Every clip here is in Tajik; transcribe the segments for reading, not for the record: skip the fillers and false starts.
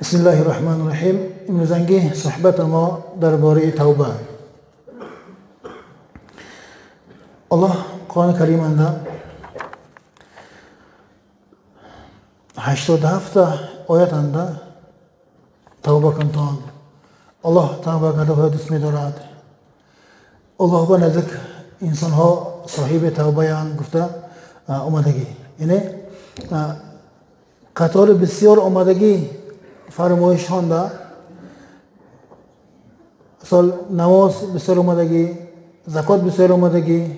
بسم الله الرحمن الرحیم. امروزنگی صحبت ما درباره توبه. الله قرآن کریم انده 87 آیت انده توبه کنتان. الله توبه کرده خدا دوست می‌دارد. الله به نزدیک انسان ها صاحب توبه اند گفته آمدگی، یعنی قطار بسیار آمدگی فرمایش هانده، مثال نماز بسیار آمدگی، زکات بسیار آمدگی،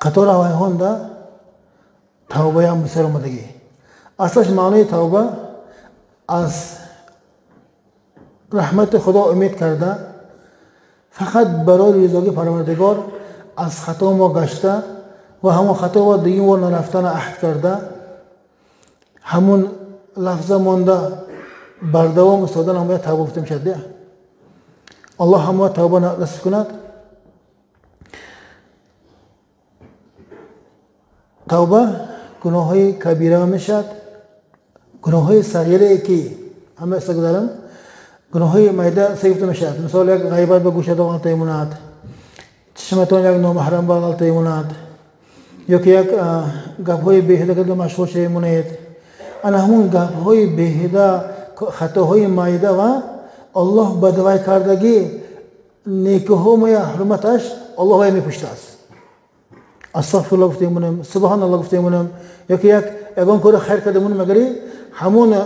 قطار هوای هانده توبه هم بسیار آمدگی. اصلش معنی توبه از رحمت خدا امید کرده، فقط برای رضای پروردگار از خطا ما گشته و همون خطا و دیگه و نرفتن عهد کرده، همون لفظ مانده بردوام استادن هم باید توبه گفته میشد. الله هم توبه نصیب کند. توبه گناه های کبیره میشد، گناه های صغیره که همه استگذارم، گناه های میده سیفته میشد. مثال یک غیبت به گوشه غلطه موناد، چشمتون یک نامحرم به غلطه موناد، یا که یک گپ های بیهوده که مشغول شده مونید. انا همون گپ های بیهوده، خطاهای میده و الله بدوای کردگی نیکوها می حرمتش الله های میپوشته است. استغفر الله گفته مونم، سبحان الله گفته مونم، یا که یک یگان کار خیر کرده مونم، مگری همون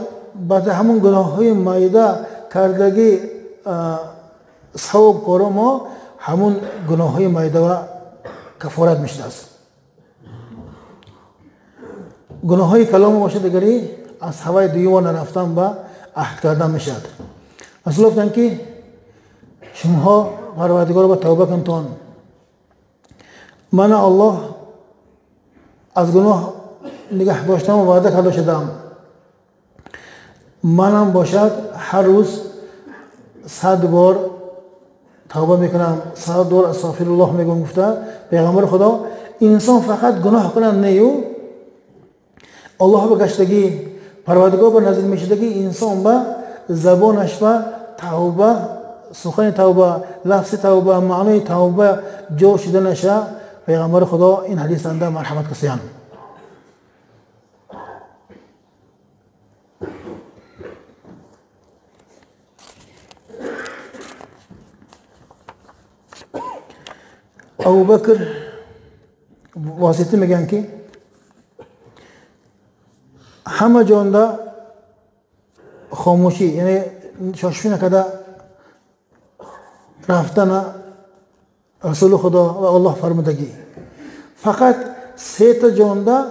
بعد همون گناه های میده کردگی ثواب کارو ما همون گناه های میده و کفارت میشده است. گناه های کلام باشه دیگری از هوای دیوان رفتن با عهد کردن میشد. اصلا گفتن که شما پروردگار با توبه کنتون، من الله از گناه نگه داشتم و وعده کرده شدم، منم باشد هر روز 100 بار توبه میکنم، 100 بار استغفر الله میگم. گفته پیغمبر خدا انسان فقط گناه کنن نیو الله به گشتگی پروردگار به نزد میشدگی انسان به زبانش به توبه، سخن توبه، لفظ توبه، معنی توبه جو شده نشه. پیغمبر خدا این حدیث انده مرحمت کسیان. ابوبکر واسطه میگن که همه جانده خاموشی، یعنی شاشفی نکرده رفتن رسول خدا و الله فرمودگی، فقط سه تا جانده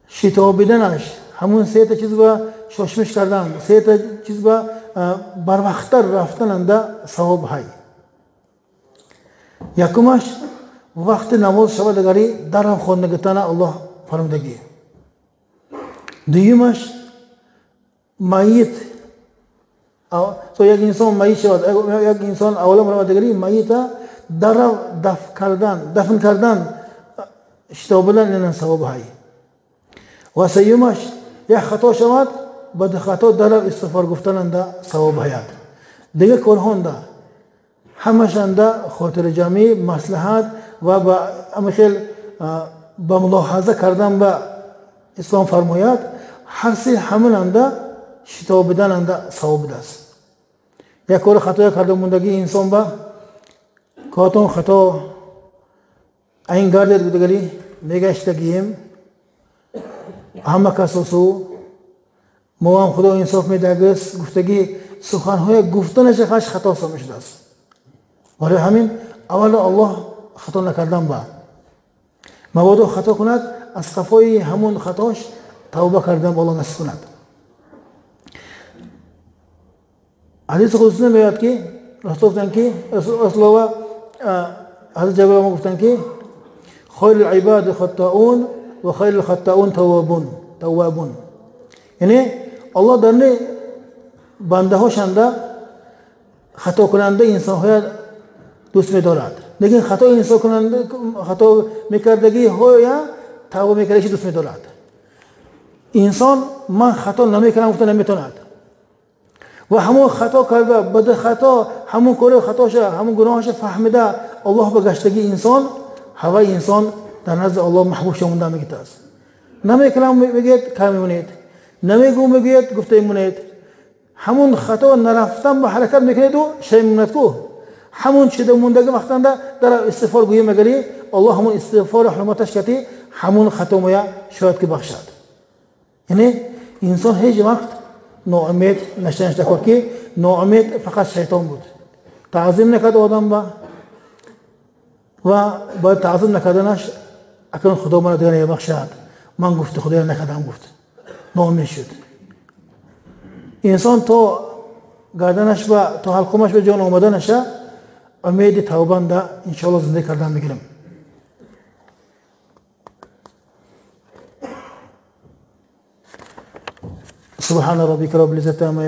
شتابیدنش، همون سه تا چیز با شاشمش کردن، سه تا چیز با بروقتر رفتن انده ثواب های. یکمش وقت نماز شود دگری درم خواندگتن الله فرمودگی. دویمش میت، تو یک انسان میت شود، یک انسان اول مرتبه دیگری میت در دفن کردن، دفن کردن شتابدن این ثواب های. و سیومش یک خطا شود، بعد خطا در استغفار گفتن ده ثواب های. دیگه کارهان ده همش انده خاطر جمعی، مصلحت و با امیخیل با ملاحظه کردن به اسلام فرماید هر سه همون انده شتابیدن انده ثواب است. یک کار خطای کرده موندگی انسان با کاتون خطا این گردید دیگری میگشتگیم همه کساسو ما هم خدا انصاف میدهگس گفتگی سخنهای گفتنش خش خطا سامشده است. برای همین اول الله خطا نکردن با مبادا خطا کند از قفای همون خطاش توبه کردن با الله نصیب کند. حدیث قدسی میاد که رسول گفتن که رسول الله حضرت جبرئیل گفتن که خیر العباد خطاؤون و خیر الخطاؤون توابون، توابون. یعنی الله در نه بنده هاشنده خطا کننده انسان های دوست می‌دارد، لیکن خطا انسان کننده خطا میکردگی های توبه میکردگی دوست می‌دارد. Инсон ман хато намекунам гуфта наметавонад ва ҳамон хато карда, баъд хато ҳамон кори хатоша, ҳамон гуноҳаша фаҳмида Аллоҳ ба гаштагии инсон, ҳаваи инсон дар назди Аллоҳ маҳбуб шуда мегирад. Намекунам мегӯяд, кар мемонед, намегӯ мегӯяд, гуфта мемонед. Ҳамон хато нарафтан ба ҳаракат мекунеду шай мемонад ку. Ҳамон чида мондаги вақтанда дар истиғфор гӯя мегари, Аллоҳ ҳамон истиғфори ҳурматаш кати ҳамон хато моя шояд ки бахшад. Яъне инсон ҳеҷ вақт ноумед нашавад, такор ки ноумед фақат шайтон буд. Таъзим накард одам ба ва бояд таъзим накарданаш акнун Худо маро дигар намебахшад. Ман гуфти Худоро накардам гуфт. Ноумед шуд. Инсон то гарданаш ва то ҳалқумаш ба ҷон омаданаша умеди тавбанда иншоаллоҳ зиндагӣ кардан мегирам. سبحان ربك رب العزة عما